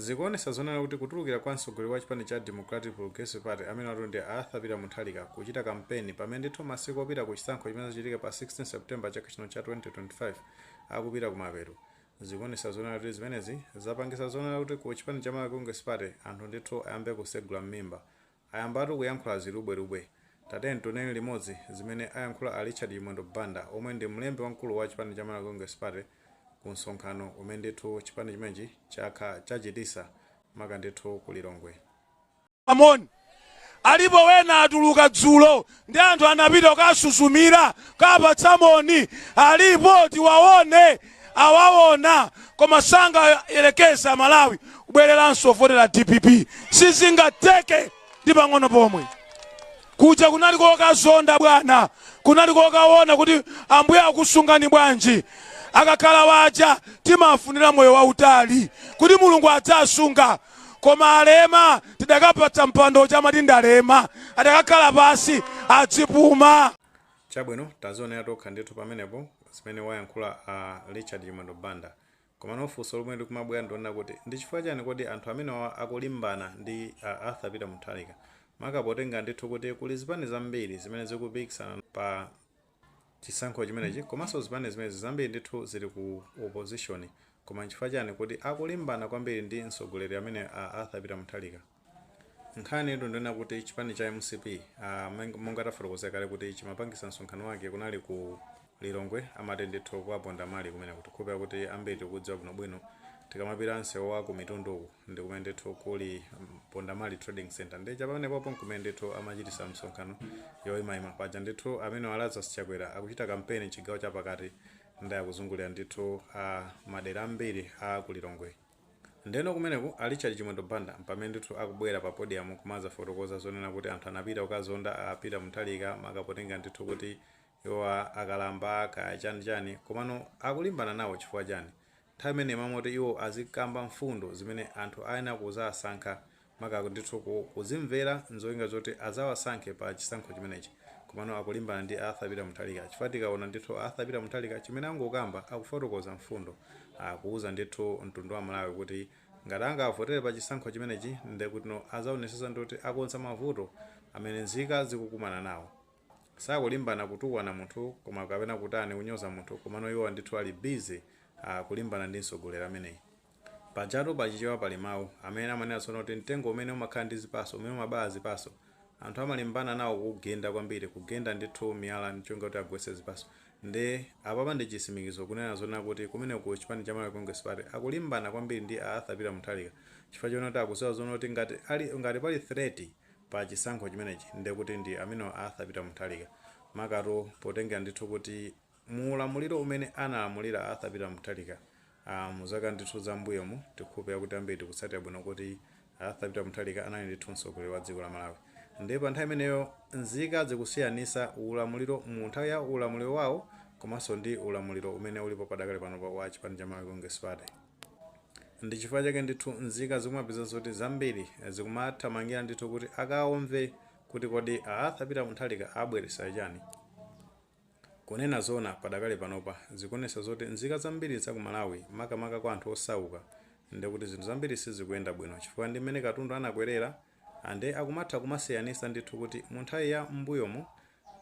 Zikuonesa zonena kuti kutulukira kwa mtsogoleri wa chipani cha Democratic Progressive Party, amene watu ndi Arthur Peter Mutharika, kuchita kampeni pamene ndithu masiku opita ku chisankho chimene chichitike pa 16 September chaka chino cha 2025 akupita kumapeto, zikuonesa zonena kuti zimenezi zapangisa zonena kuti ku chipani cha Malawi Congress Party anthu ndithu ayambe kusegula m'mimba, ayambatu kuyankhula zilubwelubwe. Tatiyeni tionere limodzi zimene ayankhula a Richard Chimwendo Banda, omwe ndi mlembi wamkulu wa chipani cha Malawi Congress Party, ku msonkhano umene ndithu chipani chimenechi chakha chachitisa maka ndithu ku Lilongwe. Amoni alipo wena atuluka dzulo ndi anthu anapita kukasusumira kapatsa moni. Alipo tiwaone, awaona, koma sangayerekeza Malawi kubwereranso votera DPP. Sizingateke ndi pang'ono pomwe. Kuja kunali kokazonda bwana, kunali kokaona kuti Ambuye akusungani bwanji. Akakhala waja timafunira moyo wautali kuti Mulungu adzasunga, koma alema tidakapatsa mpando chamati ndalema, adakakhala pasi adzipuma. Chabwino, tazionera tokha ndithu pamenepo zimene wayankhula a Richard Chimwendo Banda. Komano funso lomwe likumabwera ndiona kuti ndi chifukwa chani kodi anthu amenewa akulimbana ndi a Arthur Peter Mutharika, maka potenga ndithu kuti kuli zipani zambiri zimene zikupikisana pa chisankho chimenechi, komanso zipani zimenezi zambiri ndithu zili ku opposition? Koma nchifukwa chani kuti akulimbana kwambiri ndi mtsogoleri amene a Arthur Peter Mutharika? Nkhani yetu ndiona kuti chipani cha MCP, monga tafotokozera kale kuti chimapangisa msonkhano wake kunali ku Lilongwe, amati ndithu kuwaponda mali kumene kuti khupera kuti ambiri tikudziwa bwinobwino, tikamapita msewu wa ku Mitunduku ndi kumene ndithu kuli Pondamali Trading Center, ndi chapamenepopo kumene ndithu amachitisa msonkhano yoyimayima. Paja ndithu amene wa Lazarus Chakwera akuchita kampeni chigawo chapakati ndi akuzungulira ndithu madera ambiri a ku Lilongwe. Ndeno kumeneku a Richard Chimwendo Banda pamene ndithu akubwera pa podium kumazafotokoza zonena kuti anthu anapita kukazonda a Peter Mutharika, makapotenga ndithu kuti iwo akalamba kaya chani chani, komano akulimbana nawo chifukwa chani nthawi imene mamoti iwo azikamba mfundo zimene anthu ayenera kuzasankha, maka ndithu kuzimvera nzolinga zoti azawasankhe pa chisankho chimenechi? Komano akulimbana ndi Arthur Peter Mutharika chifukwa tikaona ndithu Arthur Peter Mutharika chimene angokamba, akufotokoza mfundo, akuuza ndithu mtundu wa Malawi kuti ngati angavotere pa chisankho chimenechi, ndekuti no azaonesesa ndikuti akonza mavuto amene nzika zikukumana nawo. Sakulimbana kutukwana munthu koma kapena kutani, kunyoza munthu, komano iwo ndithu ali busy kulimbana ndi mtsogoleri ameneyi. Pajatu pachichewa pali mawu amene amanena tsono kuti mtengo umene umakhala ndi zipaso, umene umabala zipaso, anthu amalimbana nawo kugenda kwambiri, kugenda ndithu miyala ncholinga kuti agwetse zipaso. Ndi apapa ndi chisimikizo kunena zonena kuti kumeneku chipani cha Malawi Congress Party akulimbana kwambiri ndi Arthur Peter Mutharika chifukwa chonena kuti akudziwa zoona kuti ngati pali threat pa chisankho chimenechi, ndekuti ndi amene Arthur Peter Mutharika, makatu potengera ndithu kuti muulamuliro umene analamulira Arthur Peter Mutharika muzaka ndithu zambuyomu, tikhulupirira kuti ambiri tikutsatira bwino kuti Arthur Peter Mutharika anali ndithu mtsogoleri wa dziko la Malawi. Ndipo pa nthawi imeneyo nzika zikusiyanisa ulamuliro mu nthawi ya ulamuliro wawo komanso ndi ulamuliro umene ulipo padakali panopa wa chipani cha Malawi Congress Party. Ndi chifukwa chake ndithu nzika zikumapeza zoti zambiri zikumathamangira ndithu kuti akaomve kuti kodi Arthur Peter Mutharika abweresa chani. Kunena zona, padakali panopa zikuonesa zoti nzika zambiri za ku Malawi, makamaka kwa anthu osauka, ndikuti zinthu zambiri sizikuyenda bwino chifukwa ndi mmene katundu anakwerera. Ande akumatha kumasiyanisa ndithu kuti mu nthawi ya mbuyomo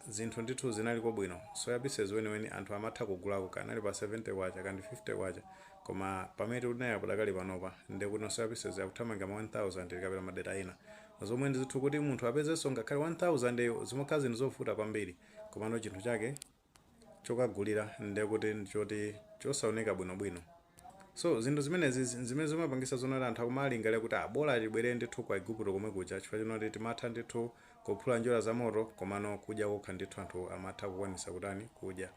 zinthu ndithu zinaliko bwino. Soya pieces weniweni anthu amatha kugulako kanali pa 70 kwacha kandi 50 kwacha, koma pamene tikunena padakali panopa, ndikuti soya pieces akuthamanga ma 1000 likapita madera ena, zomwe ndithu kuti munthu apezenso ngakhale 1000 eyo zimakhala zinthu zovuta kwambiri. Komano chinthu chake chokagulira ndekuti ndichoti chosaoneka bwinobwino. So zinthu zimenezi zimene zimapangisa zonati anthu akumalingalira kuti abola tibwere ndithu kwa Igupto komwe kuja, chifukwa chonoti timatha ndithu kuphula njola za moto, komano kudya kokha ndithu anthu amatha kukwanisa kutani, kudya.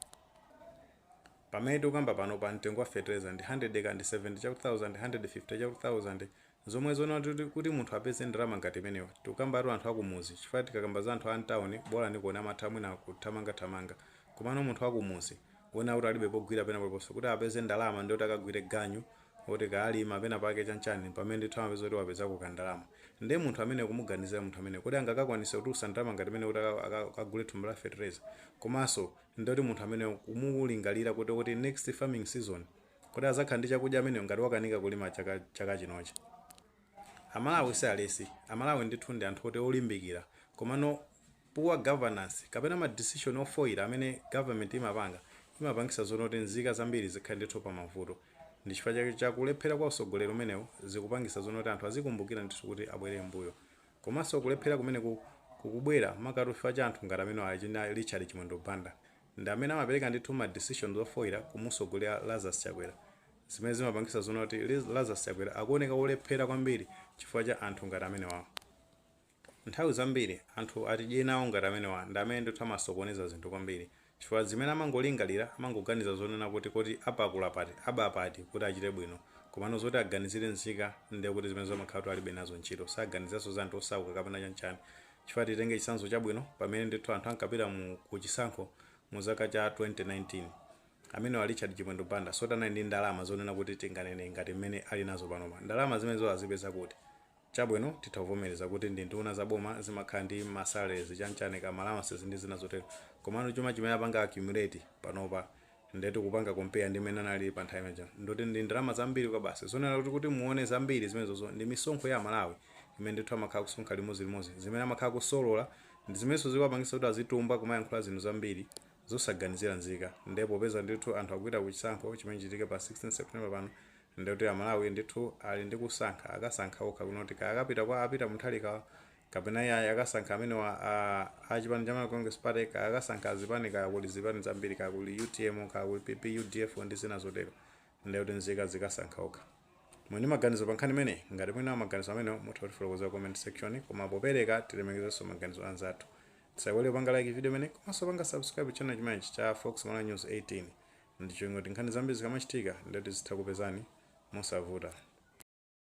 Pamene tikukamba pano pa mtengo wa fertilizer ndi 100 kandi 70 chakuti 1000, 150 chakuti 1000, zomwe zoona kuti munthu apeze ndalama ngati imeneyo, tikukambatu anthu akumuzi, chifukwa tikakamba za anthu a mtawuni bola ndikuona amatha mwina kuthamangathamanga, komano munthu akumuzi wona kuti alibe pogwira pena paliponse kuti apeze ndalama, ndiyoti akagwire ganyu oti kaalima pena pake chanchani, pamene ndithu amapeza kuti wapezako kandalama. Ndiye munthu amene kumuganizira munthu amene kuti angakakwanise kutulutsa ndalama ngati imene kuti akagule thumba la fertilizer, komanso ndiyoti munthu amene kumulingalira kuti next farming season kuti azakhala ndi chakudya ameneyo ngati wakanika kulima chaka chinochi. Amalawi si alesi. Amalawi ndithu ndi anthu oti olimbikira, komano poor governance kapena ma decision ofoira amene government imapanga imapangisa zoona kuti nzika zambiri zikhale ndithu pa mavuto. Ndi chifukwa chake chakulephera kwa usogoleri umenewu zikupangisa zoona kuti anthu azikumbukira ndithu kuti abwere mbuyo. Komanso kulephera kumeneku kukubwera makatu chifukwa cha anthu ngati amene ali Richard Chimwendo Banda, ndi amene amapereka ndithu ma decisions ofoira kumusogolera Lazarus Chakwera, zimene zimapangisa zoona kuti Lazarus Chakwera akuoneka wolephera kwambiri chifukwa cha anthu ngati amenewawo. Nthawi zambiri anthu atidye nawo ngati amenewa ndi amene ndithu amasokoneza zinthu kwambiri, chifukwa zimene amangolingalira, amangoganiza zonena kuti koti apakula pati, aba pati kuti achite bwino. Komano zoti aganizire nzika, ndiye kuti zimene zamakhala kuti alibe nazo ntchito, saganizanso za anthu osauka kapena chanchani. Chifukwa titenge chitsanzo chabwino, pamene ndithu anthu ankapita mu kuchisankho mu zaka cha 2019, amene wa Richard Chimwendo Banda sotanali ndi ndalama zonena kuti tinganene ngati mmene ali nazo panopa. Ndalama zimenezo azipeza kuti? Chabwino, titha kuvomereza kuti ndi nduna za boma, zimakhala ndi ma salaries, chanchani, ka allowances ndi zina zotero. Komano chuma chimene apanga accumulate panopa, ndetu kupanga compare ndi mmene anali pa nthawi imeneyo, ndoti ndi ndalama zambiri kwa basi, zonena kuti muone zambiri zimenezozo ndi misonkho ya Malawi imene ndithu amakhala kusonkha limodzi, zimene amakhala kusolola, ndi zimenenso zikuwapangisa kuti azitumba kumayankhula zinthu zambiri zosaganizira nzika. Ndipo popeza ndithu anthu akupita kuchisankho chimene chitike pa 16 September pano, ndikuti Amalawi ndithu ali ndi kusankha, akasankha okha kunoti kaya akapita kwa apita Mutharika kapena iye akasankha amene wa a chipani cha Malawi Congress Party, kaya akasankha azipani, kaya kuli zipani zambiri, kaya kuli UTM, kaya kuli PP, UDF ndi zina zotero. Ndikuti nzika zikasankha okha. Mwini maganizo pa nkhani imeneyi? Ngati mwina maganizo amenewo, mutha kutifotokozera comment section, koma popereka tilemekezenso maganizo anzathu. Tisaiwale kupanga like video imene, komanso panga subscribe channel chimenechi cha Fox Malawi News 18, ndi cholinga kuti nkhani zambiri zikamachitika ndikuti zitha kupezani mosavuta.